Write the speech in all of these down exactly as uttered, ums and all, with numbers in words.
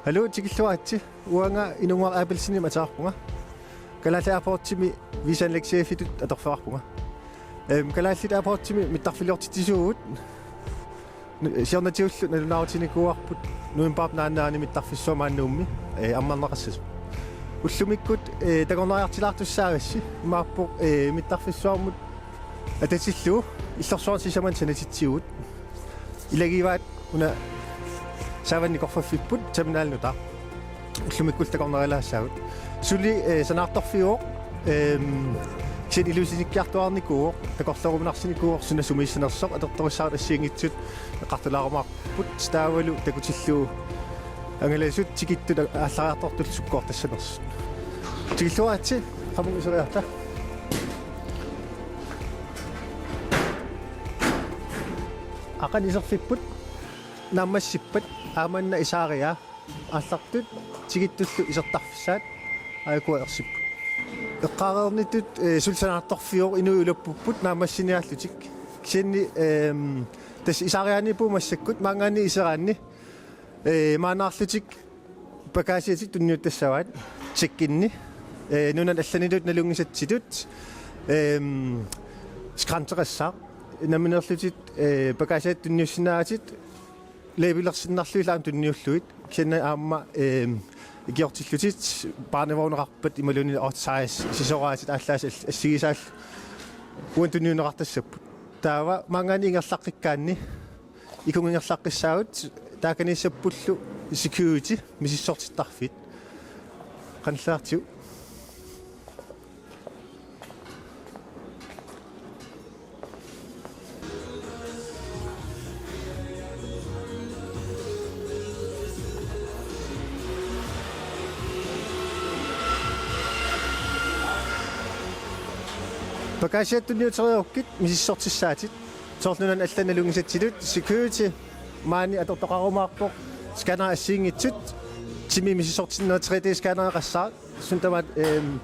Aluu, tikilluaritsi. Uanga Inunguaq Abelsenimik ateqarpunga. Kalaallit Airportsimi visaannik chefitut atorfeqarpunga. Ehm, Kalaallit Airportsimi mittarfiliortitsisuugut. Nu-, siornatigut nalunaarutinikuuarput novembarip naannerani mittarfissuaq maani Nuummi, eh, ammarneqassasoq. Ullumikkut, eh, takornariartilaartussaagassi imaappoq, eh, mittarfissuarmut atatillugu illorsuarni sisamanni sanatitsivugut. Ilagivaat una saavanni korfaffipput terminalinut. Ullumikkullu takornarialaassaagut. Suli, eh, sanaartorfiuvoq, ehm, kisianni ilusinikkiartuaarnikuuvoq, takorlooruminarsinikuuvoq suna sumiissanersoq, atortorissaarutit assigiinngitsut eqqartulaarumaarput, taavalu takutillugu angalasut tikittut aallariartortullu sukkoortassanersut. Tikilluaritsi, qamuuna iseriarta. Aqagu iserfipput, naammassippat, aamma una isaariaa, aallartut tikittullu isertarfissaat, aajuku ersipput. Eqqaareernittut, eh, suli sanaartorfiuvoq, inuit ulappupput naammassiniaallutik. Kisianni, ehm, tassa isaariaaniippugut massakkut, maanngaanniit iseraanni, eh, maannaarlutik bagagiatik tunniuttassavaat, check-inni, eh, nunani allanilu nalunngisatsitut, ehm, scanneqassaaq, nammineerlutit, eh, bagagiatik tunniussinnaavatit, labelersinnarlugit aamma tunniullugit, kisianni aamma, ehm, ikiortillutit barnevogneqarpat imaluunniit otte-size sisoraatit aallaasut all-, assigisaallu uani tunniunneqartassapput. Taava maanngaanniit ingerlaqqikkaanni, ikunnga ingerlaqqissaagut, taakaniissappullu security misissortittarfiit. Qanilliartigu. Bagagiat tunniutereerukkit misissortissaatit. Soorlu nunani allani nalunngisatsitut, security maani atortoqarumaarpoq, scanner assigiinngitsut, timi misissortinnerit tre D-scannereqassaaq, suut tamaat, ehm,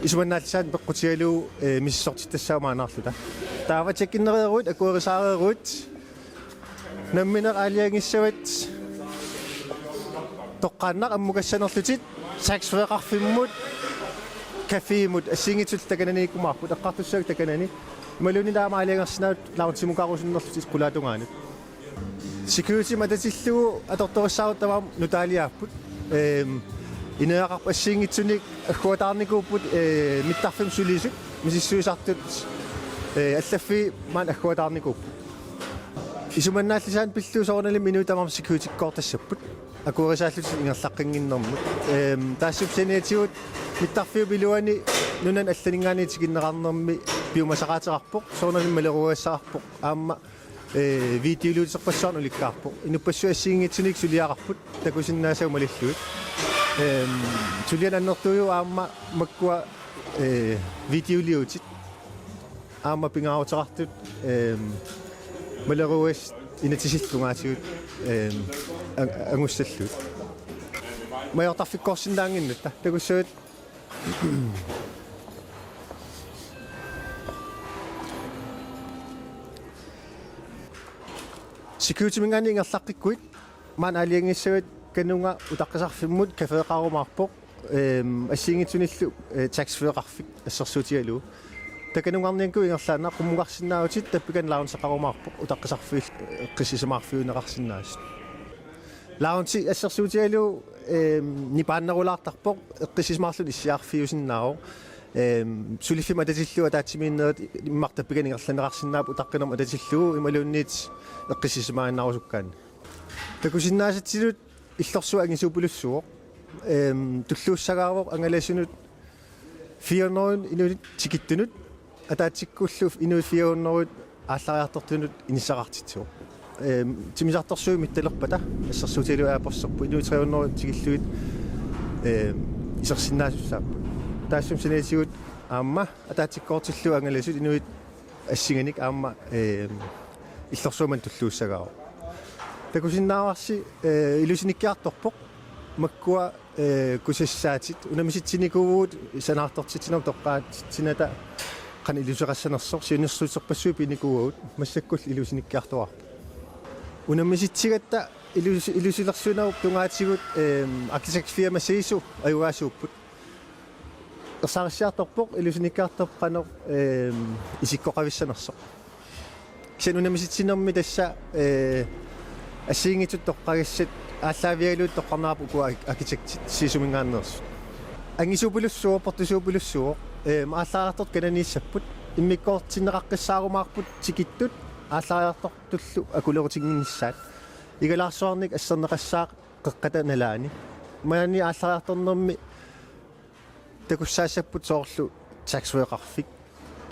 isumannaallisaanik peqqutigalugu, eh, misissortittassaaq maannaarluta. Taava check-innereeruit, akuerisaareeruit, nammineq aalajangissavat toqqaannaq ammukassanerlutit, taxfree-qarfimmut, cafémut, assigiinngitsullu takananiikkumaarput, eqqartussaagut takanani. Imaluunniit aamma aalajangersinnaavutit loungemukarusunnerlutit qulaatungaanut. Security-mik atatillugu atortorissaarutit tamaasa nutaaliaapput. Ehm, ineriartorput assigiinngitsunik agguataarnikuupput, eh, mittarfimmut sulisut, misissuisartut, eh, allaffii maani agguataarnikuupput. Isumannaallisaanik pillugu soorunalimi inuit tamaasa security-kkoortassapput. Akuerisaallutik ingerlaqqinnginnermut. Ehm, taassuma saniatigut mittarfiup iluani nunani allaninngaanniit tikinneqarnermi piumasaqaateqarpoq, soorunalimi maleruagassaqarpoq, aamma, eh, videoliuterpassuarnik ulikkaarpoq. Inuppassuit assigiinngitsunik suliaqarput, takusinnaasagut malillugit. Ehm, sulianik annertuujuvoq aamma makkua, eh, videoliutit. Aamma pingaaruteqartut, ehm, maleruagassat inatsisillu tungaatigut, ehm, ang-, angussallugit. Majuartarfikkoorsinnaannginnatta, takussavat. Security-minngaanniit ingerlaqqikkuit, maani aalajangissavat kanunga utaqqisarfimmut caféqarumaarpoq, ehm, assigiinngitsunillu, eh, taxfree-qarfik assersuutigalugu. Takanungarnianngikkuit ingerlaannaq qummukarsinnaavutit, tappikani loungeqarumaarpoq, utaqqisarfiit, eh, eqqissisimaarfigineqarsinnaasut. Lounge assersuutigalugu, ehm, nipaannerulaartarpoq, eqqissisimaarluni issiaarfiusinnaavoq. Ehm, suliffimmut atatillugu ataatsimiinnerit immaqa tappikani ingerlanneqarsinnaapput utaqqinermut atatillugu imaluunniit eqqissisimaaginnarusukkaanni. Takusinnaasatsinnut illorsuaq angisuupilussuuvoq. Ehm, tulluussagaavoq angalasunut fire hundrede inuit tikittunut, ataatsikkullu inuit fire hundrede aallariartortunut inissaqartitsivoq. Ehm, timmisartorsuit mittalerpata, assersuutigalugu aapporserput, inuit tre hundrede tikillugit, ehm, isersinnaasussaapput. Taassuma saniatigut aamma ataatsikkoortillugu angalasut inuit assinganik aamma, ehm, illorsuarmut tulluussagaavoq. Takusinnaavarsi, eh, ilusinikkiartorpoq, makkua, eh, kusassaatit, unammisitsinikuuvugut sanaartortitsinermut toqqaatsinata qanoq iluseqassanersoq, siunnersuuterpassuit piginikuuagut, massakkullu ilusinikkiartuaarpoq. Unammisitsigatta Ilus-, ilusilersuinerup tungaatigut, ehm, arkitektfirma Sisu ajugaasuupput. Ersarissiartorpoq ilusinikkaartorpoq qanoq, ehm, isikkoqavissanersoq. Kisianni unammisitsisinermi tassa, eh, assigiinngitsut toqqagassat aallaavigalugit toqqarneqarput ukua arkitektit Sisuminngaanneersut. Angisuupilussuuvoq, portusuupilussuuvoq, ehm, aallariartortut kananiissapput, immikkoortinneqaqqissaarumaarput tikittut aallariartortullu akulerutinnginnissaat. Igalaarsuarnik asserneqassaaq qeqqata nalaani. Maani aallariartornermi takussaassapput soorlu taxway-qarfik,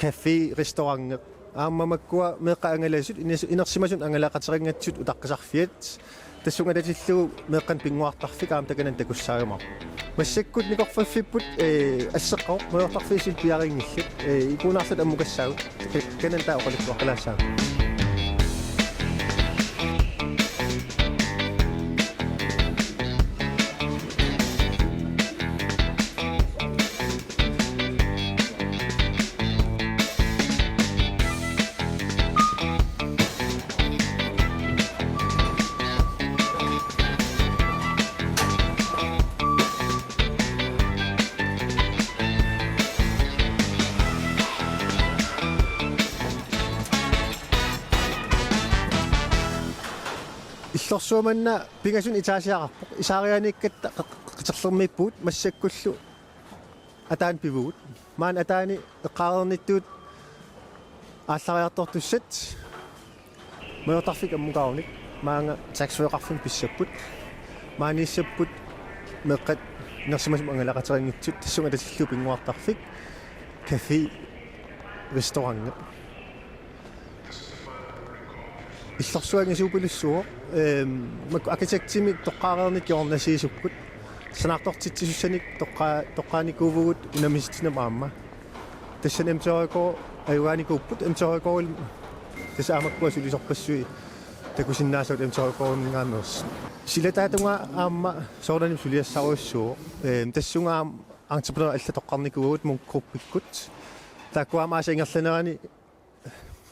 café, restauranti. Aamma makkua meeqqat angalasut, ines-, inersimasut angalaqateqangatsut utaqqisarfiat. Tassunga atatillugu meeqqanik pinnguartarfik aamma takanani takussaajumaarpoq. Massakkut nikorfaffipput, eh, asseqqavoq, majortarfiit suli piareerinngillat. Eh, ikuunaarluta ammukassaagut. Ka-, kanani taava oqaluttuaqqilaassaagut. Illorsuaq manna pingasunik etaasiaqarpoq. Isaariaaniikkatta qa-, qa-, qiterlermiippugut, massakkullu ataani pivugut. Maani ataani eqqaareernittut aallariartortussat, majortarfik ammukaarunik, maanga taxway-qarfimmik pissapput. Maaniissapput meeqqat inersimasumik angalaqateqanngitsut, tassunga atatillugu pinnguartarfik, café, restauranti. Illorsuaq angisuupilussuuvoq, ehm, makku arkitektimik toqqaareernikkut kingornassiisukkut. Sanaartortitsisussanik toqqa-, toqqaanikuuvugut unammisitsinermi aamma. Tassani M T H K ajugaanikuupput, M T H K-l tassa aamma makkua sulisorpassuit takusinnaasavut M T H K-minngaanneersut. Silataatungaa aamma soorunami suliassarujussuuvoq. Ehm, tassunga aamma entreprenørit allat toqqarnikuuagut Munch Groupikkut. Taakkua aamma aasap ingerlanerani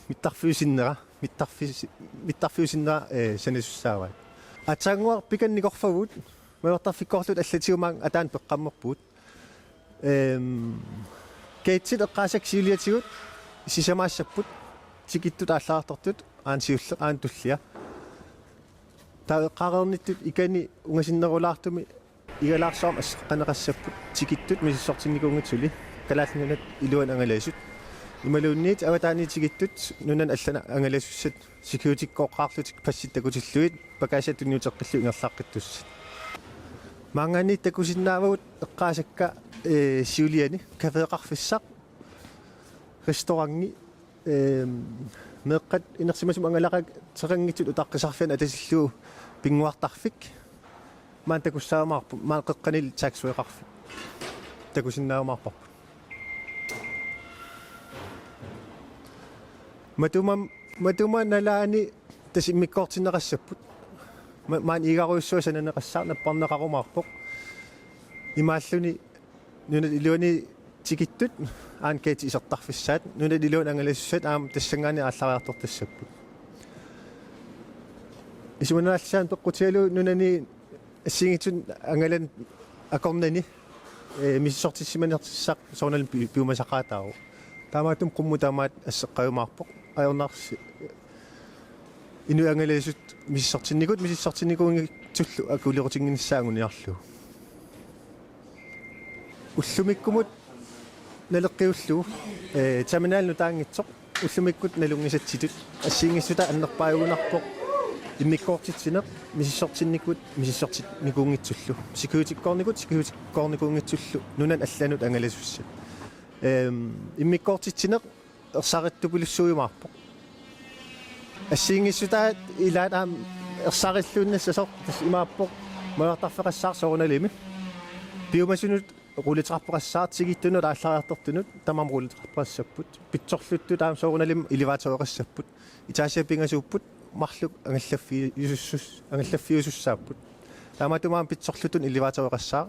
mittarfiusinnera, mittarfiusi-, mittarfiusinnera, eh, sanasussaavaat. Aatsaannguaq Pikannik nikorfavugut, majortarfikkoorluta allatigut maanga ataani peqqammerpugut. Ehm, gatet eqqaasakka siuliatigut sisamaassapput, tikittut aallariartortut, aana siulleq, aana tullia. Taava eqqaareernittut ikani ungasinnerulaartumi igalaarsuarmik asseqqaneqassapput tikittut misissortinnikuunngitsut suli, Kalaallit Nunaat iluani angalasut. Imaluunniit avataaniit tikittut nunani allani angalasussat security-kkooqqaarlutik passit takutillugit pakaasiat tunniuteqqillugit ingerlaqqittussat. Maanngaanniit takusinnaavagut eqqaasakka, eh, siuliani, café-qarfissaq, restauranti, ehm, meeqqat inersimasumik angalaqateqanngitsut utaqqisarfianni atatillugu pinnguartarfik. Maani takussaajumaarput, maani qeqqanilu taxway-qarfik takusinnaajumaarparput. Matuma, matuma nalaani tassa immikkoortinneqassapput. Ma-, maani iigarujussuaq sananeqassaaq, napparneqarumaarpoq. Imaalluni nunat iluani tikittut aana gatet isertarfissaat, nunat iluani angalasussat aamma tassanngaanniit aallariartortassapput. Isumannaalissaanut peqqutigalugu nunani assigiinngitsunik angalanut akornanni, eh, misissortissimanertissaq soorunalimi pi-, piumasaqaataavoq. Taamaattumik qummut tamaat asseqqajumaarpoq. Ajornarsi-, inuit angalasut misissortinnikut, misissortinnikuunngitsullu akulerutinnginnissaat anguniarlugu. Ullumikkumut naleqqiullugu, eh, terminali nutaanngitsoq, ullumikkut nalunngisatsitut, assigiinngissutaat annerpaajugunarpoq immikkoortitsineq misissortinnikut, misissortinnikuunngitsullu, security-kkoornikut, security-kkoornikuunngitsullu nunanut allanut angalasussat. Ehm, immikkoortitsineq ersarittupilussuujumaarpoq. Assigiinngissutaat ilaat aamma ersarilluinnassasoq tassa imaappoq, majortarfeqassaaq soorunalimi. Piumasunut rulletrappeqassaaq, tikittunut aallariartortunut tamarmik rulletrappeqassapput. Pitsorluttut aamma soorunalimi elevatoreqassapput. Etagiat pingasuupput, marluk angallaffiusus-, angallaffiusussaapput. Taamaattumik aamma pitsorluttut elevatoreqassaaq.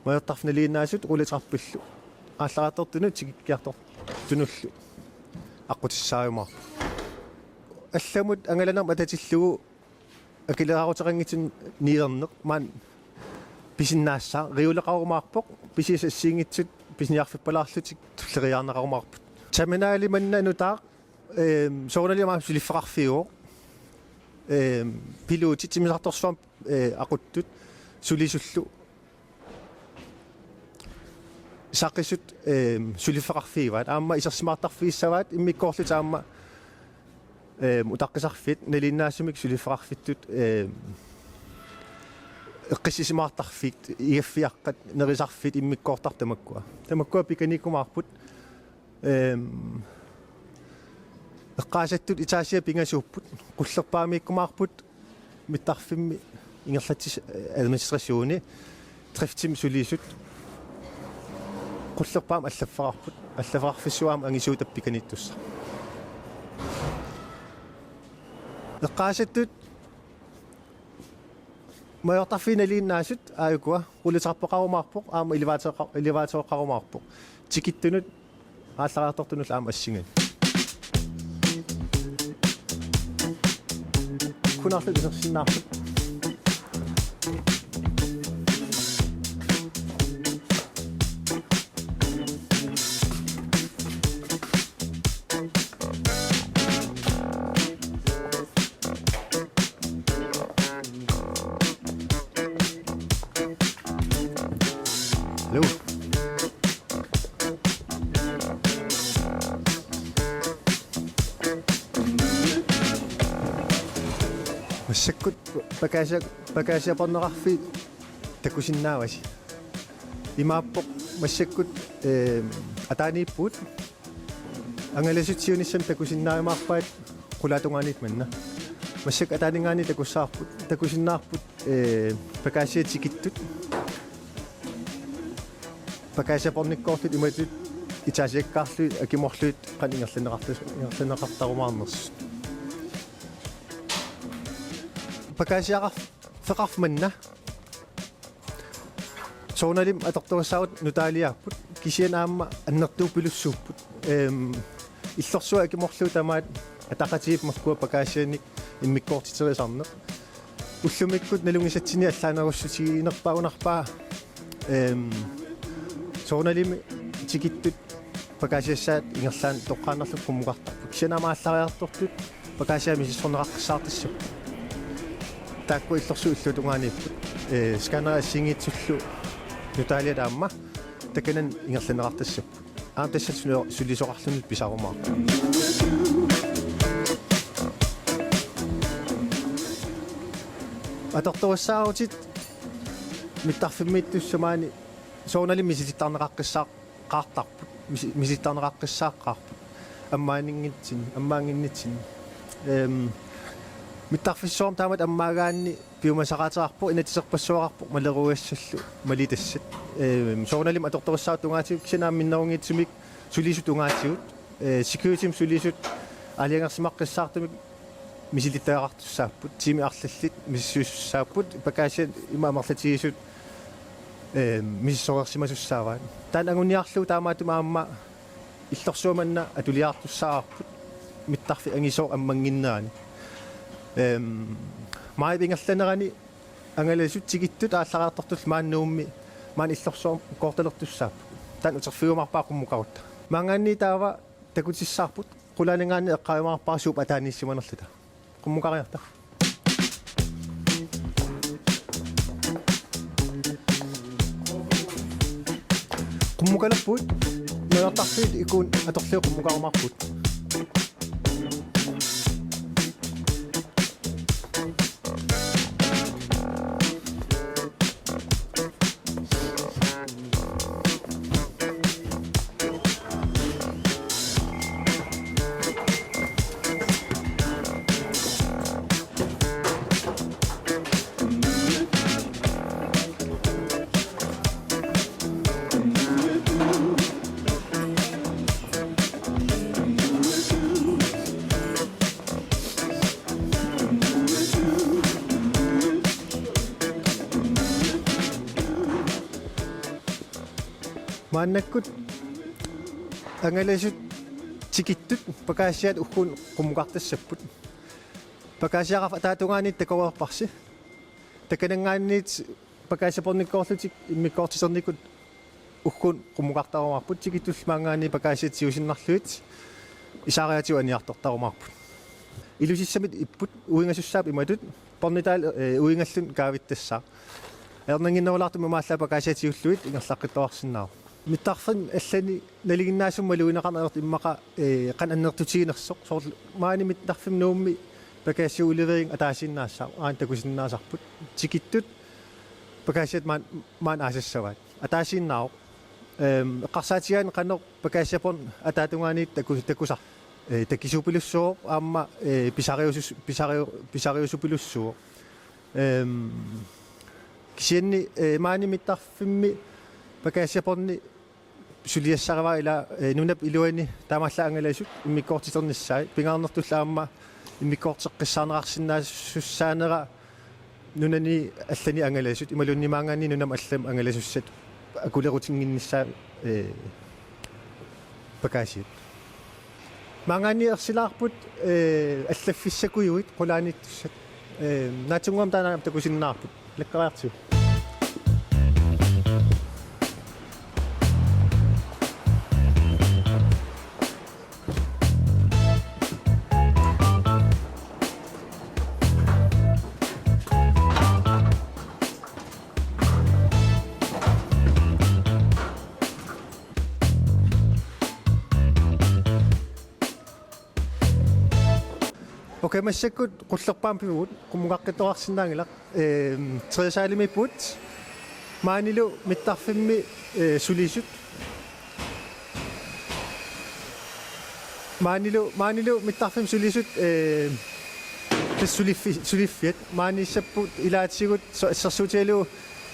Majortarfik nalinginnaasut rulletrappillu aallariartortunut tikikkiartortunullu aqqutissaajumaarpoq. Allamut angalanermut atatillugu Akileraaruteqanngitsunik niuerneq maani pisinnaassaaq, reoleqarumaarpoq, pisiassat assigiinngitsut pisiniarfippalaarlutik tulleriiaarneqarumaarput. Terminali manna nutaaq, ehm, soorunalimi aamma suliffeqarfiuvoq. Ehm, piluutit timmisartorsuarmik, eh, aquttut sulisullu saqisut, ehm, suliffeqarfigivaat. Aamma isersimaartarfigissavaat immikkoorlutik aamma, ehm, utaqqisarfiit nalinginnaasumik suliffeqarfittut, ehm, eqqissisimaartarfiit, igaffiaqqat, nerisarfiit immikkoortartut tamakkua. Tamakkua pikaniikkumaarput. Ehm, eqqaasattut etageat pingasuupput, qullerpaamiikkumaarput, mittarfimmi ingerlatsis-, administrationi, driftimi sulisut, qullerpaamik allaffeqarput, allaffeqarfissuarmi angisuutap pikaniittussaq. Eqqaasattut majuartarfiit nalinginnaasut aajukua, rulletrappeqarumaarpoq, aamma elevator-, elevatoreqarumaarpoq. Tikittunut aallariartortunullu aamma assinganik. Kunarlu isersinnaarput. Hello. Massakkut pakasia-, pakasiaporneqarfiit takusinnaavasi. Imaappoq massakkut, eh, ataaniippugut. Angalasut siunissami takusinnaajumaarpaat qulaatungaaniit manna. Massakkut ataaninngaanniit takussavarput, takusinnaarput, eh, pakasiat tikittut. Pakasiapornikkoorlutik imatut etageakkaarlugit akimorlugit qanoq ingerlanneqartas-, ingerlanneqartarumaarnersut. Pakasiaqar-, feqarfik manna. Soorunalimi atortorissaarutit nutaaliaapput, kisianni aamma annertuuppilussuupput. Ehm, illorsuaq akimorlugu tamaat ataqatigiipput makkua pakasianik immikkoortiterisarneq. Ullumikkut nalunngisatsinnit allaanerussutiginerpaagunarpaa, ehm, soorunalimi tikittut pakasiassaat ingerlaannaq toqqaannarlugu qummukartarput. Kisianni aamma aallariartortut pakasiat misissorneqaqqissaartassapput. Taakku illorsuit illuatungaaniipput. Eh, scannerit assigiinngitsullu nutaaliat aamma takanani ingerlanneqartassapput. Aamma tassa suli-, sulisoqarluni pisarumaarpoq. Atortorissaarutit mittarfimmiittussat maani soorunalimi misilittaarneqaqqissaaq- qaartarput, misi-, misilittaarneqaqqissaaqqaarput. Ammaaninngitsinnit, ammaannginnitsinni. Ehm, mittarfissuarmi taamatut ammaagaanni piumasaqaateqarpoq, inatsiserpassuaqarpoq maleruugassallu malitassat. Ehm, soorunalimi atortorissaarutit tungaatigut, kisianni aamma minnerunngitsumik sulisut tungaatigut. Eh, securitymi sulisut aalajangersimaqqissaartumik misilittagaqartussaapput, tiimit arlallit misissuisussaapput, pakasiat ima amerlatigisut, eh, misissoreersimasussaavaat. Taanna anguniarlugu taamaattumik aamma illorsuaq manna atuliaartussaavarput mittarfik angisooq ammannginnerani. Ehm, maajip ingerlanerani angalasut tikittut aallariartortullu maani Nuummi, maani illorsuarmi koortalertussaapput. Taanna uterfigiumaarpara qummukarutta. Maanngaanniit taava takutissavarput, qulaaninngaanniit eqqaajumaarpara suut ataaniissimanerluta. Qummukariarta. Qummukalerpugut, majuartarfiit ikuuni atorlugit qummukarumaarpugut. Maannakkut angalasut tikittut pakasiat ugguuna qummukartassapput. Pagaasiaqarfik ataatungaaniit takoreerparsi. Takananngaanniit pagaasiat båndikkoorlutik immikkoortiternikut ugguuna qummukartarumaarput, tikittullu maanngaanniit pagaasiat tigusinnarlugit isaariatigut aniartortarumaarput. Ilusissamik ipput, uingasussaavoq imatut, bånditaal, eh, uingalluni kaavittassaaq. Ajornannginnerulaartumik imaallaat pagaasiat tigullugit ingerlaqqittuarsinnaavoq. Mittarfimmi allani nalinginnaasumik malugineqarneq ajortut immaqa, eh, qanoq annertutiginersoq. Soorlu maani mittarfimmi Nuummi pagaasiup udlevering ataasiinnaassaaq, aana takusinnaasarput. Tikittut pagaasiat maan-, maani aasassavaat. Ataasiinnaavoq. Ehm, eqqarsaatigaanni qanoq pagaasiat bånd ataatungaaniit taku-, takusar-, eh, takisuupilussuuvoq aamma, eh, pisariusus-, pisariu-, pisariusupilussuuvoq. Ehm, kisianni, eh, maani mittarfimmi pagaasiat båndi suliassaraat ila, eh, nunap iluani taamaallaat angalasut immikkoortiternissaat, pingaarnertullu aamma immikkoorteqqissaarneqarsinnaassussaanera nunani allani angalasut, imaluunniit maanngaanniit nunamut allamut angalasussat akulerutinnginnissaat, eh, pagaasiat. Maanngaanniit ersilaarput, eh, allaffissakujuit qulaaniittussat. Eh, naatsunnguamik taanna takusinnaarput. Nakkariartigu. Okay, massakkut qullerpaamik pivugut, qummukaqqittoqarsinnaanngilaq. Ehm, tredje sali-miippugut. Maanilu mittarfimmi, eh, sulisut. Maanilu, maanilu mittarfimmi sulisut, eh, tassa suliffi-, suliffiat. Maaniissapput ilaatigut so-, assersuutigalugu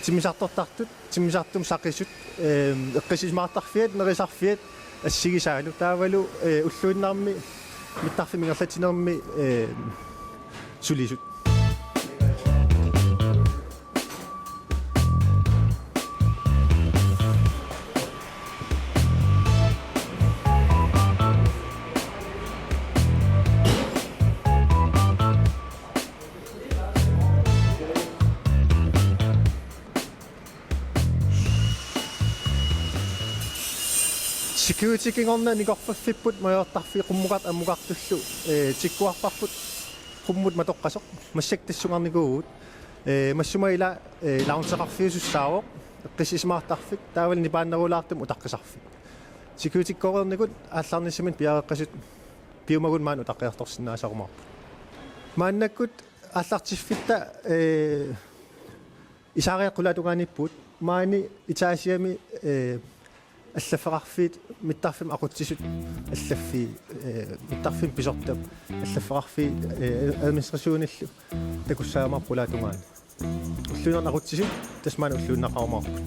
timmisartortartut. Timmisartumik saqisut, ehm, eqqissisimaartarfiat, nerisarfiat assigisaalu. Taavalu, eh, ulluinnarni mittarfimmi ingerlatsinermi, ehm, sulisut. Security-kingorna nikorfaffipput, majuartarfiit qummukartut ammukartullu, eh, tikkuarparput qummut matoqqasoq. Massakkut tassungarnikuuvugut. Eh, massuma ila, eh, loungeqarfiusussaavoq, eqqissisimaartarfik, taavalu nipaannerulaartumik utaqqisarfik. Security-kkoreernikut aallarnissaminut piareeqqasut piumagunik maani utaqqiartorsinnaasarumaarput. Maannakkut aallartiffitta, eh, isaariaqqullaatungaaniippugut, maani etagemi, eh, allaffeqarfiit mittarfimmut aqutsisut, allaffii, eh, mittarfimmut pisortat, allaffeqarfiit, eh, administrationillu takussaajumaarput qulaatungaani. Ulluinnarni aqutsisut, tassa maani ulluinnaqarumaarput.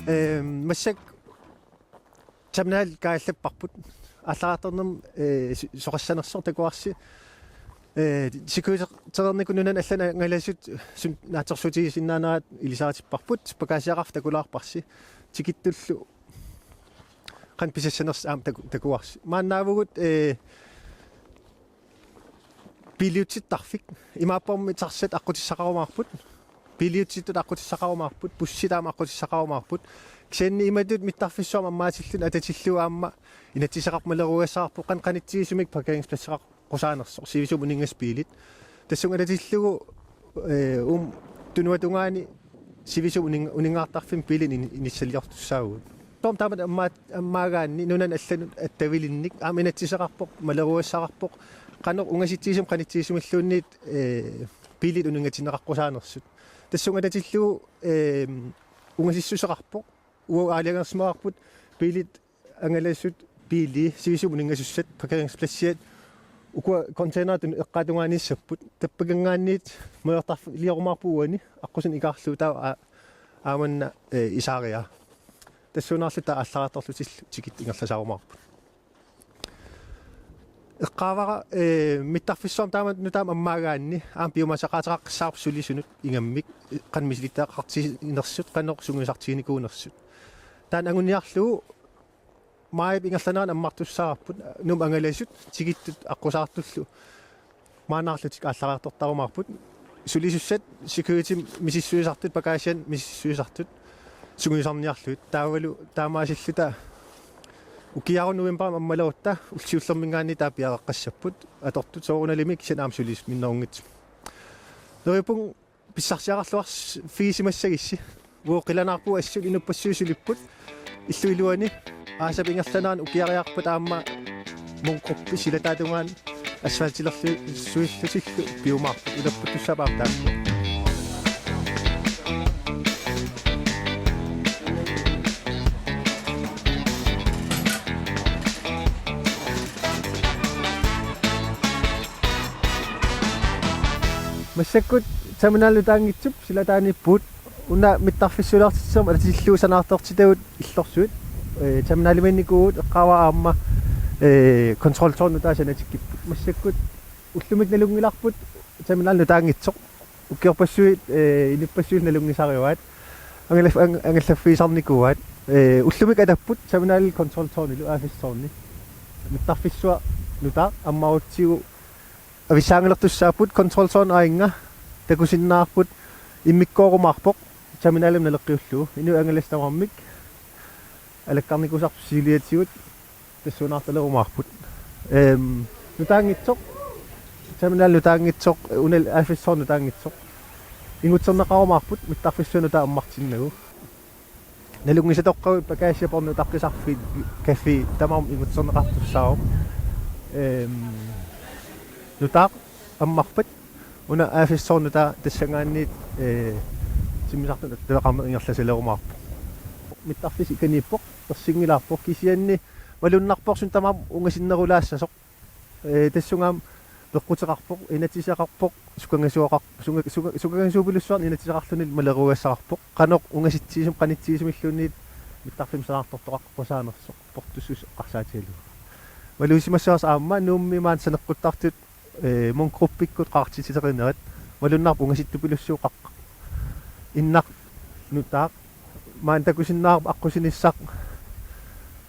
Ehm, massakkut terminal kaallapparput. Aallartarnermi, eh, su-, soqassanersoq takuarsi. Eh, security-kkoreernikut nunani allani angalasut suna naatsorsuutigisinnaanerat ilisaritipparput, pagaasiaqarfik takulaarparsi. Tikittullu qanoq pisassanersoq aamma taku-, takuarsi. Maannaavugut, eh, biiliutsittarfik. Imaappormi taxat aqqutissaqarumaarput. Biiliutsittut aqqutissaqarumaarput. Bussit aamma aqqutissaqarumaarput. Kisianni imatut mittarfissuarmut ammaatilluni atatillugu aamma inatsiseqarpoq, maleruugassaarpoq qanoq qanitsigisumik parkeringspladsseqaqqusaanersoq. Sivisuumik uninngassat biilit. Tassunga atatillugu, eh, uuma tunuata tungaani sivisuumik unin-, uninngaartarfimmik biilit ini-, inissaliortussaavugut. Taama taamatut ammaa-, ammaagaanni nunanut allanut attavilinnik aamma inatsiseqarpoq, maleruugassaqarpoq, qanoq ungasitsigisumik qanitsigisumilluunniit, eh, biilit uninngatinneqaqqusaanersut. Tassunga atatillugu, eh, ungasissuseqarpoq, uagut aalajangersimavarput biilit angalasut, biili, sivisuumik uninngasussat, parkeringspladsiat, ukua containeritut eqqaatungaaniissapput, tappakanngaanniit majortarfiliarumaarput uani, aqqusineq ikaarlugu taava aa-, aamanna, eh, isaariaa. Tassuunaarluta aallarartorlutillu tikittut ingerlasaarumaarput. Eqqaavara, eh, mittarfissuarmi taama nutaamik ammaagaanni, aamma piumasaqaateqaqqissaarput sulisunut ingammik, qanoq misilittagaqartiginersut, qanoq sungiusartiginikuunersut. Taanna anguniarlugu, maajip ingerlanerani ammartussaavoq, Nuummut angalasut, tikittut aqqusaartullu, maannaarlutik aallarartortarumaarput. Sulisussat, security misissuisartut, bagagen misissuisartut, sungiusarniarlugit. Taavalu taamaasilluta ukiaru novembarimi ammalerutta, ullut siullerminngaanniit taava piareeqqassapput, atortut soorunalimi kisianni aamma sulisut minnerunngitsumik. Neriuppunga pissarsiaqarluarfigisimassagissi. Uagut qilanaarpugut assut inuppassuit sulipput. Illup iluani aasap ingerlanerani ukiariarpat aamma Mungkuppi silataatungaani asfaltilersuillutillu piumaarput, ulapputtussaavoq aamma taakku. Massakkut terminalip nutaanngitsup silataaniippugut. Una mittarfissuulaartitsisarmut atatillugu sanaartortitagut illorsuit, eh, terminalimiinnikuuvugut, eqqaavara aamma, eh, kontroltårnip nutaaq sanatikkipput. Massakkut ullumikkut nalunngilarput terminalip nutaanngitsoq. Ukiorpassuit, eh, inuppassuillu nalunngisarivaat. Angalaf-, ang-, angallaffigisarnikuuaat. Eh, ullumikkut atapput terminalip kontroltårnilu, affaldstårni. Mittarfissuarip nutaaq ammarutsigu avissaangalertussaapput, kontroltårnip aajuna takusinnaavarput immikkoorumaarpoq terminalimut naleqqiullugu. Inuit angalasat tamarmik alakkarnikuusarput siuliatigut tassuunaartalerumaarput. Ehm, nutaanngitsoq, terminalip nutaanngitsoq, una affaldstårnip nutaanngitsoq. Ingutserneqarumaarput mittarfissuarip nutaaq ammartinnagu. Nalunngisatoqqagut, bagagebåndit utaqqisarfiit, café, tamarmik ingutserneqartussaavoq. Ehm, nutaaq ammarpat una affaldstårnip nutaaq tassanngaanniit, eh, timmisartunut attaveqarneq ingerlasalerumaarpoq. Mittarfissaq ikaniippoq, ersinngilaarpoq, kisianni malunnarpoq suna tamarmi ungasinnerulaassasoq. Eh, tassunga aamma peqquteqarpoq, inatsisaqarpoq, sukangasuaqar-, sunga-, sunga-, sukangasuupilussuarnik inatsisaqarluni maleruagassaqarpoq. Qanoq ungasitsigisumik qanitsigisumilluunniit mittarfimmik sanaartortoqarpoq saanersoq, portussuseq eqqarsaatigalugu. Malugisimasussaasoq aamma Nuummi maani saneqquttartut, eh, Mungkuppikkut qaqartitserinerat, malunnarpoq ungasittupilussuuvoq qaqqaq. Innaq nutaaq maani takusinnaavarput aqqusinissaq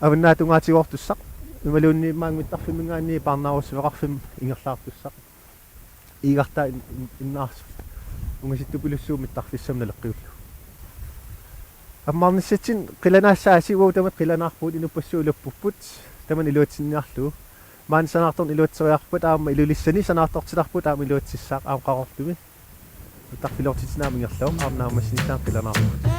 avannaatungaatigoortussaq. Imaluunniit maanga mittarfimminngaanniit Parnaarussarfimmi ingerlaartussaq. Iigartaa in-, in-, innaarsuq. Ungasittupilussuuvoq mittarfissamut naleqqiullugu. Ammarnissatsinni qilanaassaasi, uagut tamatta qilanaarpugut, inuppassuit ulappupput, tamanna iluatsinniarlugu. Maani sanaartorneq iluatseriarpat aamma Ilulissani sanaartortitarput aamma iluatsissaaq, aamma Qaqortumi. Mittarfiliortitsinni aamma ingerlavoq, aamma naammassinissaanut qilanaarpugut.